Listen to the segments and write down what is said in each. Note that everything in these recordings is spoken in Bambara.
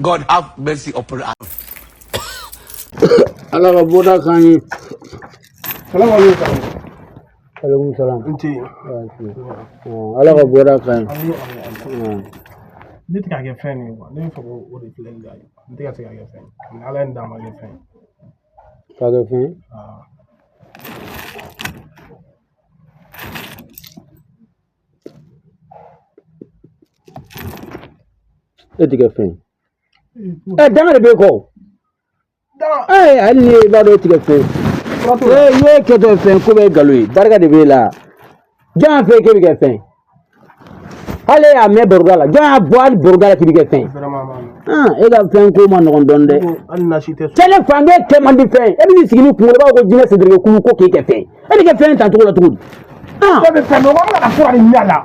God have mercy upon us. Ala ka bɔda k'an ye. Salamu alaikum karamɔgɔ. Alaikum salam. N ce. Ala ka bɔda k'an ye. Ami ami ami. Ne tɛ ka kɛ fɛn nin ye kuwa. Ne bɛ fɛ k'o de filɛ nin ye. N tɛ ka se ka kɛ fɛn ye. Ni Ala ye nin d'a ma kɛ fɛn ye. K'a kɛ fɛn ye. Aa. E tɛ kɛ fɛn ye. Ɛ danga de b'e kɔ. Ee hali ni e b'a dɔn e tɛ kɛ fɛn ye. Ee i ye kɛtɔ fɛn ko bɛɛ ye nkalon ye. Barika de b'e la. Jɔn y'a fɔ e k'e bɛ kɛ fɛn ye? Hali e y'a mɛn baroda la. Jɔn y'a bɔ hali baroda la k'i bɛ kɛ fɛn ye? E ka fɛn ko man nɔgɔn dɔɔnin dɛ. Hali nasi tɛ. Cɛ ne fankɛ kɛ man di fɛn ye. E bɛ n'i sigi ni kunkolo b'a fɔ ko jinɛ sentereke kulu ko k'e kɛ fɛn ye. E bɛ kɛ fɛn ta cogo la cogo di? E bɛ fɛn dɔn, ko ka fura de ɲini a la.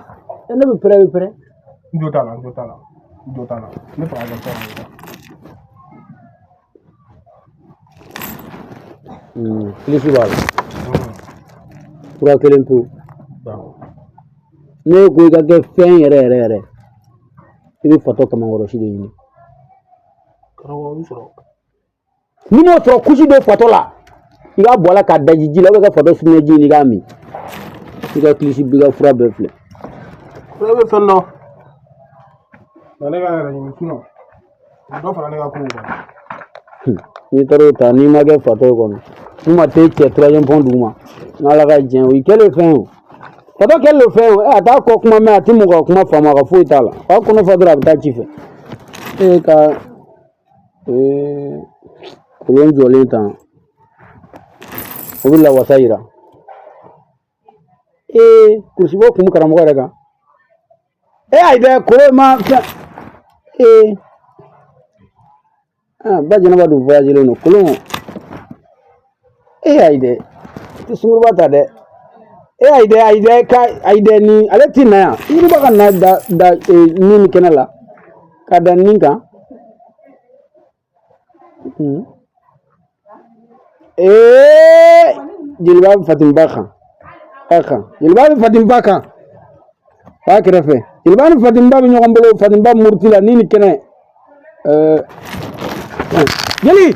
Ne bɛ pɛrɛ bɛ pɛrɛ. N jo t'a la, n jo t'a la, n jo t'a la. Ne fɛ ka kɛ fɛn ye. Kilisi b'a la. Fura kelen pewu. Ne ko i ka kɛ fɛn yɛrɛ yɛrɛ yɛrɛ, i bɛ fatɔ kamankɔrɔsi de ɲini. Karamɔgɔ, i sɔrɔ. N'i m'o sɔrɔ, kusi don fatɔ la, i k'a bɔ a la k'a daji ji la, i ka fatɔ sugunɛ ji ɲini i k'a min. I ka kilisi b'i ka fura bɛɛ filɛ. Ne bɛ fɛn dɔn. Nka ne ka yɛrɛ ɲini sinɔn. Dɔ fara ne ka kow kan. N'i taara o ta, n'i ma kɛ fatɔ ye kɔni, n'u ma t'e cɛ troisième pont duguma, n'Ala ka diɲɛ, o y'i kɛlen fɛn ye o. Fatɔ kɛlen don fɛn ye o, a t'a kɔ kuma mɛn, a tɛ mɔgɔ ka kuma faamu, a ka foyi t'a la. A kɔnɔ fa dɔrɔn a bɛ taa ci fɛ. E ka kolon jɔlen tan, o bɛ lawasa yira. Ee kurusi bɔ kun karamɔgɔ yɛrɛ kan. E ayi dɛ, kolon ma fɛn. Ee ba jɛnɛba dun voyagelen don kolon. E ayi dɛ, tɛ sunguruba ta dɛ. E ayi dɛ, ayi dɛ, ka ayi dɛ, ni ale ti na yan. Sunguruba ka na da da ni kɛnɛ la ka da nin kan. Ee jeliba bɛ Fatimba kan, ba kan. Jeliba bɛ Fatimba kan, ba kɛrɛfɛ. Jeliba ni Fatimba bɛ ɲɔgɔn bolo. Fatimba muruti la ni kɛnɛ. Jeli.